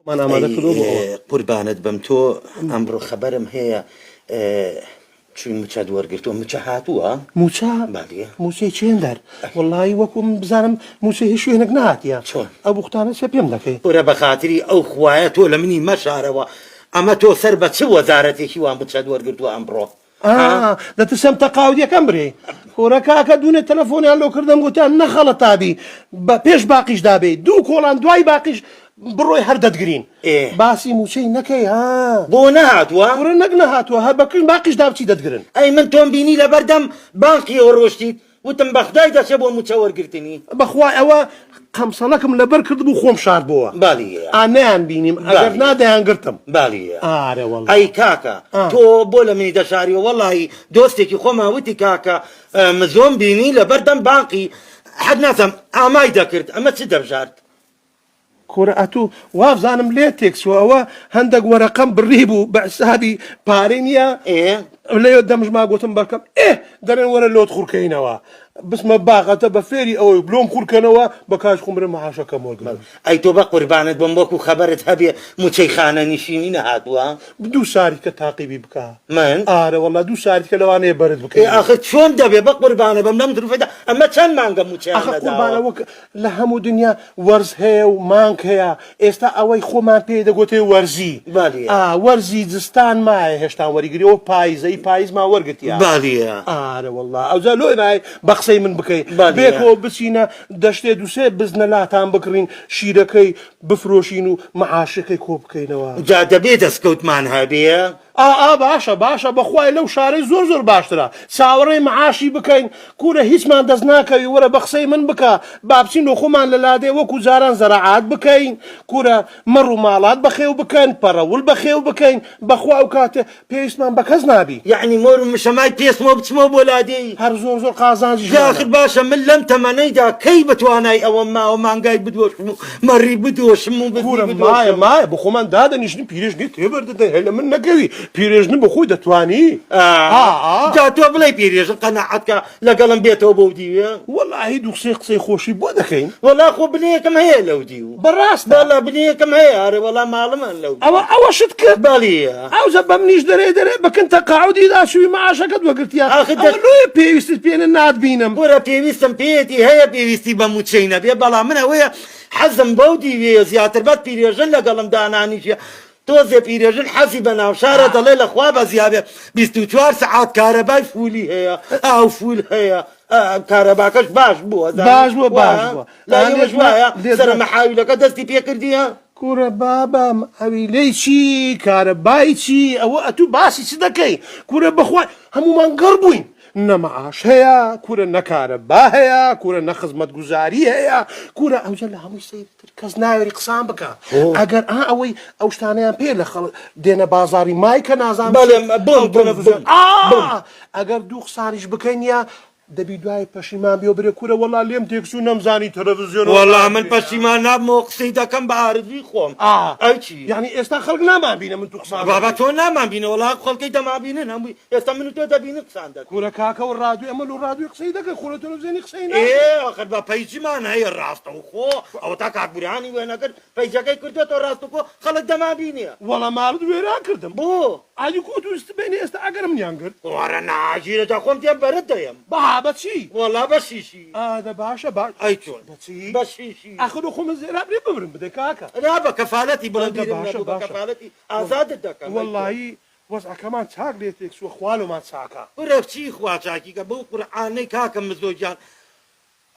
خۆمان ئامادە کردووە بۆ ئەوە. ئەی قوربانت بم تۆ ئەمڕۆ خەبەرم هەیە چووی موچەت وەرگرتووە موچە هاتووە؟ موچە؟ بەڵێ. موچەی چێندەر؟ وەڵایی وەکو من بزانم موچەی هیچ شوێنێک نەهاتیە. چۆن؟ ئەو بوختانە چیە پێم دەکەی؟ کورە بە خاتری ئەو خوایە تۆ لە منی مەشارەوە ئەمە تۆ سەر بە چ وەزارەتێکی وا موچەت وەرگرتووە ئەمڕۆ؟ ئا دەترسم تەقاودیەکەم برێ. کورە کاکە دوونێ تەلەفۆنیان لۆ کردم گوتیان نەخەڵەتابی بە پێش باقیش دابێی دوو کۆڵان دوای باقیش بڕۆی هەر دەتگرین. ئێ. باسی موچەی نەکەی ها. بۆ نەهاتووە؟ کورە نەک نەهاتووە هەر بە کن باقیش دابچی دەتگرن. ئەی من تۆم بینی لەبەردەم بانقیەوە ڕۆشتیت وتم بەخودای دەچێ بۆ موچە وەرگرتنی. بەخوا ئەوە قەمسەڵەکم لەبەر کردبوو خۆم شاردبۆوە. بالیە. ئا نەیان بینیم ئەگەر نا بالیە. دەیان گرتم. بالیە. ئارە وەڵا. ئەی کاکە ئا. تۆ بۆ لە منی دەشاریەوە وەڵاهی دۆستێکی خۆمان وتی کاکە مزۆم بینی لەبەر دەم بانقی حەد نازانم ئامای دەکرد ئەمە چ دەبژارد. کورە ئەتوو وابزانم لێت تێکچووە ئەوە هەندەک وەرەقەم بڕی بوو بە حسابی پارەی نییە ئێ لەوێ دەمژما گوتم بەکەم ئێ دەرێن وەرە لۆت خورکەینەوە بچمە باغەتە بە فێری ئەوەی بلۆم خورکەنەوە بە کاش خۆم برم معاشەکەم وەرگرم. ئەی تۆ بە قوربانت بم وەکو خەبەرت هەبێ موچەی خانەنیشینی نەهاتووە؟ دوو ساریتکە تاقیبی بکە. من؟ ئارە وەڵا دوو ساریتکە لەوانەیە بەرت ئێ بکەین. ئاخر چۆن دەبێ بە قوربانت بم لەم زروفەدا ئەمە چەند مانگە موچەیان ئاخە نەداوە؟ قوربانە وەک لە هەموو دنیا وەرز هەیە و مانگ هەیە ئێستا ئەوەی خۆمان پێی دەگۆتێ وەرزی بالیە. ئا وەرزی زستان مایە هێشتان وەریگری ئەوە پایزە ئی پایزمان وەرگرتیە. بالیە. ئارە وەڵا ئەوجا لۆی مایە بە قسەی من بکەی بالیە. بێکەوە بچینە دەشتێ دوسێ بزنە لاتان بکڕین شیرەکەی بفرۆشین و معاشەکەی کۆ بکەینەوە. جا دەبێ دەسکەوتمان هەبێ؟ ئا ئا باشە باشە بەخوای لەو شارەی زۆر زۆر باشترە چاوەڕێی معاشی بکەین کورە هیچمان دەست ناکەوی وەرە بەقسەی من بکە بابچین لۆ خۆمان لە لادێ وەکو جاران زەراعات بکەین کورە مەڕ و ماڵات بەخێو بکەن پەڕەول بەخێو بکەین بەخوا ئەو کاتە پێویستمان بەکەس نابی. یەعنی مۆر و مشەمای پێستمەوە بچمەوە بۆ لادێی؟ هەر زۆر زۆر قازانجیش جا ئاخر مانە. باشە من لەم تەمەنەیدا کەی بە توانای ئەوەم ماوە مانگای بدۆشم و مەڕی بدۆشم و بزنی کورە مایە بدۆشم؟ مایە بەخۆمان دادەنیشن پیرێژنی تێبەر دەدەین هەر لە من نەکەوی پیرێژن بەخۆی دەتوانی ئا ئا ئا. جا تۆ بڵێی پیرێژن قەناعەت کە لەگەڵم بێتەوە بۆ دیوێ؟ وەڵاهی دوو قسەی قسەی خۆشی بۆ دەکەین. وەڵا خۆ بنەیەکم هەیە لەو دیو. بەڕاستە؟ بەڵا بنەیەکم هەیە ئەرێ وەڵا ماڵمان لەو دیو. ئەوە ئەوە شت کرد؟ بەڵی. ئەوجا بەمنیش دەرێ دەرێ بەکن تەقاعودی داچووی معاشەکەت وەگرتیە ئاخر دە. ئەوە لۆیە پێویستت پێ نە ناتبینم. کورە پێویستم پێیەتی هەیە پێویستی بە موچەی نەبێ بەڵام من ئەوەیە حەزم بەو دیوێیە زیاتر بەس پیرێژن لەگەڵم دانانیشێ تۆزێ پیرێژن حەزی بە ناوشارە دەڵێ لە خوا بەزیابێ 24 سەعات کارەبای فولی هەیە ئاو فول هەیە کارەباکەش باش بووە باش بووە باش بووە لای ئێوەش وایە سەرە مەحاویلەکە دەستی پێکردیە کورە بابم ئەویلەی چی کارەبای چی ئەوە ئەتوو باسی چ دەکەی کورە بەخوا هەمومان گەڕ بووین نە مەعاش هەیە کورە نە کارەبا هەیە کورە نە خزمەتگوزاری هەیە کورە ئەوجا لە هەمووی سەیرتر کەس ناوێری قسان بکە ئەگەر ئا ئەوەی ئەو شتانەیان پێ لە خەڵ دێنە بازاری مایکە نازانم بەڵێ بم ئەو بم تەلەڤزیۆن بم بم ئا ئەگەر دوو قسانیش بکەین یا دەبی دوای پەشیمان بیەوە برێ کورە وەڵا لێم تێکچوو نەمزانی تەلەڤزیۆن وەڵا من پەشیمان نابمەوە قسەی دەکەم بە ئارەزووی خۆم ئا ئەی چی یانی ئێستا خەڵک نامان بینە من تو قسان بابا دەکەی تۆ نامان بینە وەڵا خەڵکەی دەمابینن هەمووی ئێستا من و تۆ دەبینن قسان دەکەین. کورە کاکە و ڕادوی ئەمە لۆ ڕادوی قسەی دەکەی خۆ لە تەلەفزیۆنی قسەی ئێ ناکەی. ئاخر بە پەیجمان هەیە ڕاستەوخۆ ئەوەتا کاک بورهانی وێنەگر پەیجەکەی کردۆتەوە ڕاستەوخۆ خەڵک دەمانبینێ. وەڵا ماڵت وێران کردم. بۆ؟ ئەدی کو تو سبەینێ ئێستا ئەگەر منیان گرت. وەرە ناگیرێ جا خۆم دێم بەرت دەیەم. بەها بە چی؟ وەڵا بە شیشی. ئا دە باشە باش. ئەی چۆن؟ بە چی؟ بە شیشی. ئاخر لۆ خۆ من زێراب نیم بمرم بدە کاکە. نا بە کەفالەتی بڵێ دە بیرم باشە نەبوو بە باشە. کەفالەتی ئازادت دەکەم ئەی چۆن؟ وەڵایی وەزعەکەمان چاک لێ تێکچووە خوا لۆمان چاکا. کورە چی خوا چاکی کە بەو قورعانەی کاکە مزۆ گیان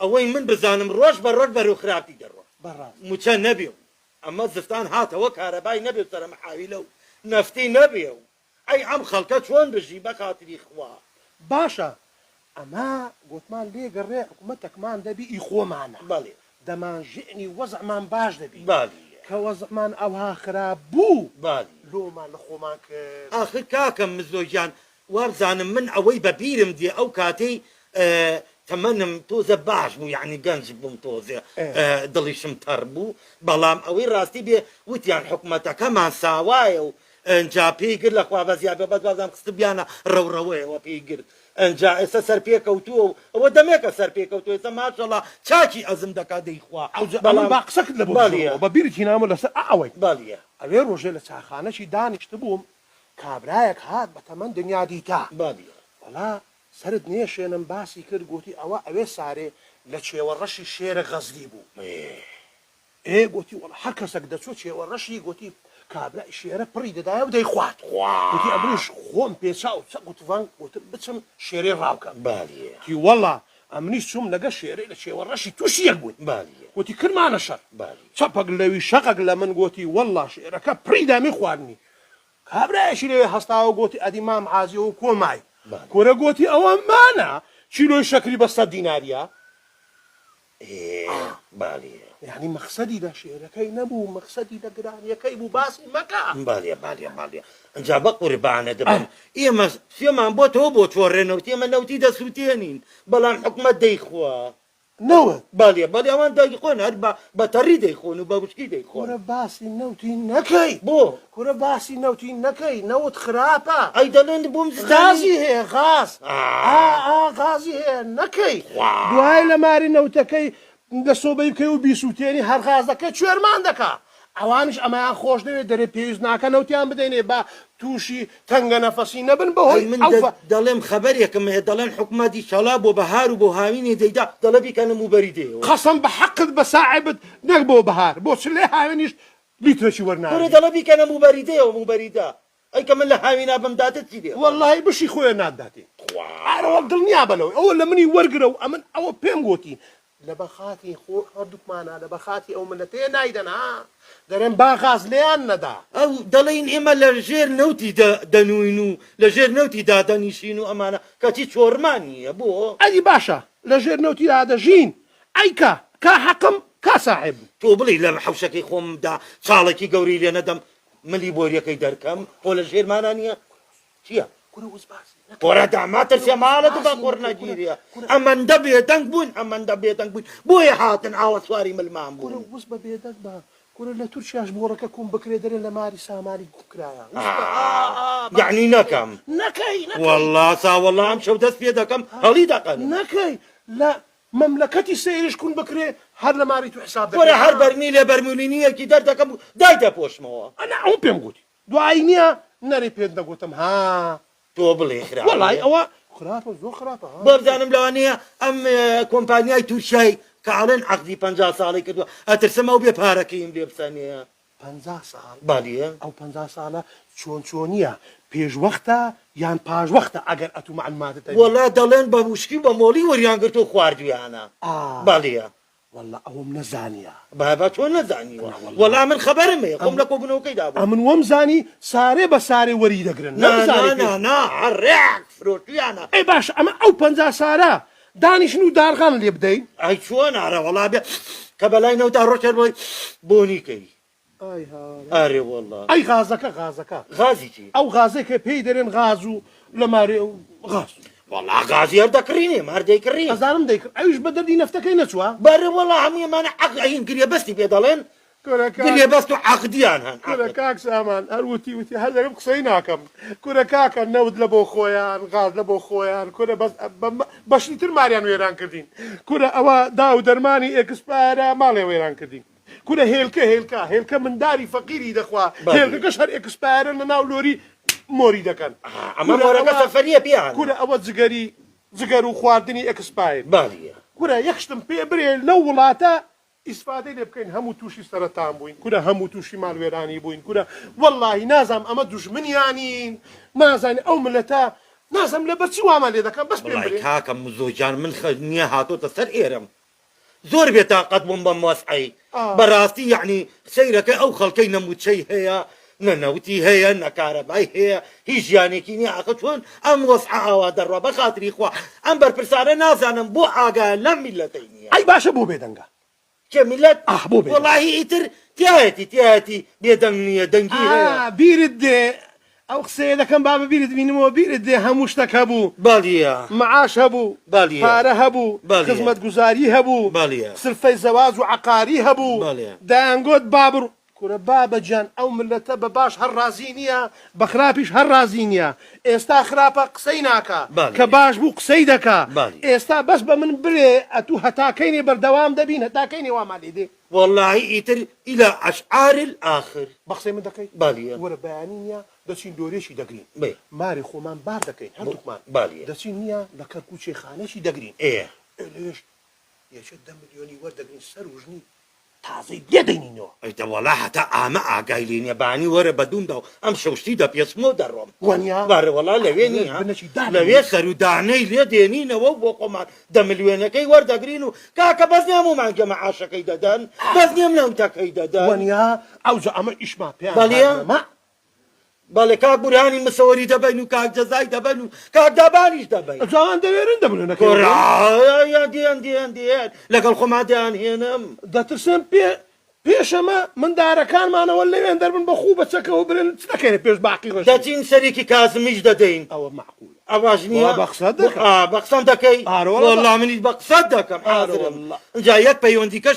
ئەوەی من بزانم ڕۆژ بە ڕۆژ بەرەو خراپی دەڕوا بەڕاست. موچە نەبێ و ئەمە زستان هاتەوە کارەبای نەبێ و سەرە محاویلە و نەفتی نەبێ و ئەی ئەم خەڵکە چۆن بژی بەخاتری خوا. باشە ئەمە گۆتمان لێ گەڕێ حکومەتەکمان دەبی ئی خۆمانە بەڵێ. دەمانژێنی وەزعمان باش دەبی بەڵێ. کە وەزعمان ئەوها خراپ بوو بەڵێ. لۆمان لە خۆمان کرد. ئاخر کاکە مزۆ گیان وابزانم من ئەوەی بە بیرم دێ ئەو کاتەی تەمەنم تۆزە باش بوو یەعنی گەنج بووم تۆزێ دڵیشم تەڕ بوو بەڵام ئەوەی ڕاستی بێ وتیان حکومەتەکەمان ساوایە و ئنجا پێی گرت لە خوا بەزیا بێ بەس وابزانم خستبیانە ڕەوڕەوەیەوە پێی گرت. ئەنجا ئێستا سەر پێ کەوتووە و ئەوە دەمێکە سەر پێ کەوتووە ئێستا ماشەڵا چاکی ئەزم دەکا دەیخوا ئەوجا ئەمن بەڵام با قسەکت لە بۆ بەڵیە. بسڕمەوە بە بیرت هینامەوە لەسەر ئا ئەوەی. بەڵیە. ئەوێ ڕۆژێ لە چاخانەکی دانیشتبووم کابرایەک هات بە تەمەن دنیا دیتە. بەڵیە. وەڵا سەرت نێشێنم باسی کرد گۆتی ئەوە ئەوێ سارێ لە چێوە ڕەشی شێرە غەزلی بوو. ئێ گۆتی وەڵا هەر کەسەک دەچوە چێوە ڕەشی گۆتی کابرای شێرە پڕی دەدایە و دەیخوارد. گۆتی ئەمنیش خۆم پێچا و چەک و تفەنگ گۆتم بچم شێرەی ڕاوکەم. گۆتی وەڵا ئەمنیش چووم لەگە شێرەی لە چێوە ڕەشی تووشی یەک بووین. گۆتی کرمانە شەر. چەپەک لەوی شەقەک لە من گۆتی وەڵا شێرەکە پڕی دامی خواردنی. کابرایەکی لەوێ هەستاوە گۆتی ئەدی مام حاجی ئەوە کۆ مای؟ کورە گۆتی ئەوە مانە کیلۆی شەکری بە سەد دیناریە. ئێ بالیە. یانی مەخسەدی لە شێرەکەی نەبوو مەخسەدی لە گرانیەکەی بوو باسی مەکە. بالیە بالیە بالیە ئنجا بەقوربانت بم ئێمە سوێمان بۆتەوە بۆ چۆڕێ نەوتی ئێمە نەوتی دەسوتێنین بەڵام حکومەت دەیخوا. نەوت. بەڵێ بەڵێ ئەوان دەیخۆن هەر بە بە تەڕی دەیخۆن و بە وشکی دەیخۆن. کورە باسی نەوتی نەکەی. بۆ؟ کورە باسی نەوتی نەکەی نەوت خراپە. ئەی دەڵێن بۆم زستانی. غازی هەیە غاز ئا ئا غازی هەیە نەکەی. دوای لە ماری نەوتەکەی لە سۆبەی بکەی و بیسوتێنی هەر غازەکە کوێرمان دەکا. ئەوانیش ئەمەیان خۆش دەوێت دەرێ پێویست ناکا نەوتیان بدەینێ با تووشی تەنگە نەفەسی نەبن بەهۆی ئەی من ئەو فە. دەڵێم خەبەرێکم هەیە دەڵێن حکومەت ئیشەڵا بۆ بەهار و بۆ هاوینێ دەیدا دەڵێ بیکەنە موبەری دێیەوە. قەسەم بە حەقت بە ساعبت نەک بۆ بەهار بۆ چلەی هاوینیش لیترێکی کورە وەرناگری. دەڵێ بیکەنە موبەری دێیەوە موبەریدە ئەی کە من لە هاوینا بمداتت چی لێ خۆم. وەڵاهی بشی خۆیە ناتداتێ. تخوا. ئارەوە دڵنیابە لەوەی ئەوە لە منی وەرگرە و ئەمن ئەوە پێم گۆتی لە بەخاتی خۆ هەردووکمانا لە بەخاتی ئەو مللەتەیە نایدەن ها دەرێن با غاز لێیان نەدا. ئەو دەڵێین ئێمە لە ژێر نەوتی دەنووین و لە ژێر نەوتی دادەنیشین و ئەمانە کەچی چۆڕمان نییە بۆ؟ ئەدی باشە لە ژێر نەوتی دادەژین ئەی کا کا حەقم کا ساحێبم. تۆ بڵێی لە حەوشەکەی خۆمدا چاڵێکی گەورەی لێ نەدەم ملی بۆریەکەی دەرکەم خۆ لە ژێرمانا نییە چییە؟ کورە وز باسی نەکەی. کورە دا ماترسێ ماڵە دوبا قوڕ نەگیرێ ئەمەندە بێدەنگ بووین ئەمەندە بێدەنگ بووین بۆیە هاتن ئاوە سواری ملمان کورە بوون. وز بە بێدەنگ بە کورە لە تورکیاش بۆڕەکە کوم بکرێ دەرێن لە ماری سامانی کوم کرایە وز بە ئا ئا باسی یەعنی نەکەم نەکەی نەکەی وەڵا سا وەڵا ئەمشەو دەست پێ دەکەم هەڵی دەقەنم. نەکەی لە مەملەکەتی سەیریش کون بکرێ هەر لە ماری تو حساب کورە دەکرێ هەر ها. بەرمیلێ بەرمولینیەکی دەردەکەم و دایدەپۆشمەوە. ئەنا ئەوم پێم گوتی. دوایی نیە نەرێ پێت نەگوتم ها. تۆ بڵێی خراپ وەڵای نیە؟ ئەوە خراپە زۆر خراپە ها. بۆ بزانم لەوانەیە ئەم کۆمپانیای تورکیای کە ئەڵێن عەقدی 50 ساڵەی کردوە ئەترسم ئەو بێ پارەکەیم لێ بسەنێ. 50 ساڵ؟ بەڵێ. ئەو 50 ساڵە چۆن چۆنیە پێش وەختە یان پاش وەختە ئەگەر ئەتوو مەعلوماتت هەبی؟ وەڵا دەڵێن بە وشکی و بە مۆڵی وەریان گرتوە و خواردویانە. ئا. بەڵێ. واللە ئەوەم نەزانیە. بابە تۆ نەزانیوە نا واللە. وەڵا من خەبەرم هەیە خۆم لە کۆبونەوەکەی دابووم. ئەمن وەم زانی سارێ بە سارێ وەری دەگرن نا نا نەمزانی نا پێش. نا هەر ڕێک فرۆشتویانە. ئەی باشە ئەمە ئەو 50 سارە دانیشن و دارغان لێ بدەین؟ ئەی چۆن ئەرە وەڵا بێ کە بەلای نەوتا ڕۆشتێ بڵێی بۆنی کەی. ئای هاوار. ئەرێ وەڵا. ئەی غازەکە غازەکە. غازی چی؟ ئەو غازەی کە پێی دەرێن غاز و لە مارێ و غاز. وەڵا غازی هەر دەکڕین ئێمە هەر دەیکڕین. ئەزانم دەیکڕ ئەویش بە دەردی نەفتەکەی نەچووە؟ بەرێ وەڵا هەموو ئەمانە عەقد ئەهین گرێبەستی پێ دەڵێن کورە کاک گرێبەست و عەقدیان هەن کورە عەقد. کاک سامان هەر وتی وتی هەر دەگم قسەی ناکەم کورە کاکە نەوت لە بۆ خۆیان غاز لە بۆ خۆیان کورە بەس بەشی تر ماریان وێران کردین کورە ئەوە داو دەرمانی expire ە ماڵێ وێران کردین. کورە هێلکە هێلکە هێلکە منداری فەقیری دەخوا هێلکەکەش هەر expire ە لە ناو لۆری مۆری دەکەن ئەمە مۆرەکە سەفەریە پیان کورە ئەوە جگەری جگەر و خواردنی expire بالیە کورە یەک شتم پێ برێ لەو وڵاتە ئیسفادەی لێ بکەین هەموو تووشی سەرەتان بووین کورە هەموو تووشی ماڵوێرانی بووین کورە وەڵاهی نازانم ئەمە دوژمنیانین نازانین ئەو ملەتە نازانم لەبەر چی وامان لێ دەکەن بەس پێم وەڵای برێ کاکە مزۆ گیان من خە نیە هاتۆتە سەر ئێرەم زۆر بێتاقەت بووم بەم وەزعەی بەراستی یەعنی سەیرەکەی ئەو خەڵکەی نە موچەی هەیە نە نەوتی هەیە نە کارەبای هەیە هیچ ژیانێکی نییە ئاخە چۆن ئەم وەزعە ئاوا دەڕوا بەخاتری خوا ئەم بەرپرسانە نازانم بۆ ئاگایان لەم میللەتەی نییە. ئەی باشە بۆ بێدەنگە؟ کێ میللەت؟ ئاه بۆ بێدەنگە؟ وەڵاهی ئیتر تیایەتی تیایەتی بێدەنگ نییە دەنگی هەیە. ئا بیرت دێ ئەو قسەیە دەکەم با بە بیرت بینمەوە بیرت دێ هەموو شتەک هەبوو بەڵیە. معاش هەبوو بەڵیە. پارە هەبوو کورە بابە گیان ئەو ملەتە بە باش هەر ڕازی نیە بە خراپیش هەر ڕازی نیە ئێستا خراپە قسەی ناکا بەڵێ. کە باش بوو قسەی دەکا بەڵێ. ئێستا بەس بە من بلێ ئەتوو هەتا کەینێ بەردەوام دەبین هەتا کەینێ وامان لێ دێ. وەڵاهی ئیتر الی اشعار الاخر. بە قسەی من دەکەی؟ بەڵێ. وەرە بەیانی نیە دەچین دۆرێکی دەگرین بێ. ماری خۆمان بار دەکەین هەردووکمان بەڵێ. دەچین نیە لە کەرکووک چێخانەکی دەگرین ئێ. ئێ لەوێش یەکێ دە ملیۆنی وەردەگرین سەر و ژنی تازەی لێ دەینینەوە. ئەی دەوەڵا هەتا ئامە ئاگای لێ نیە بانی وەرە بە دوومدا و ئەم شەوشتی دەپێچمەوە دەڕۆم. وانیە؟ بارە وەڵا لەوێ نیە بنەکی دابنێ. لەوێ سەرو دانەی لێ دێنینەوە و بۆ خۆمان دە ملیۆنەکەی وەردەگرین و کاکە بەس نیە هەموو مانگێ مەعاشەکەی دەدەن بەس نیە نەوتەکەی دەدەن. وانیە؟ ئەوجا ئەمە ئیشمان پێیان بەڵێ. نەما. بەڵێ کاک بورهانی مسەوەری دەبەین و کاک جەزای دەبەن و کاک دابانیش دەبەین. ئەوجا ئەوان دەوێرن دە ملیۆنەکەی کورە وەرگرن؟ دێن دێن دێن لەگەڵ خۆمان دەیانهێنم. دەترسم پێ پێش ئەمە مندارەکانمانەوە لەوێن دەربن بە خوو بە چەکەوە برێن چ دەکەینە پێش باقی ڕەشی. دەچین سەرێکی کازمیش دەدەین. ئەوە مەعقولە. ئەوەش نییە؟ وەڵا بە قسەت دەکەم. ئا بە قسەم دەکەی؟ ئارە وەڵا وەڵا منیش بە قسەت دەکەم ئارە حازرم. وەڵا. ئینجا یەک پەیوەندیکەش.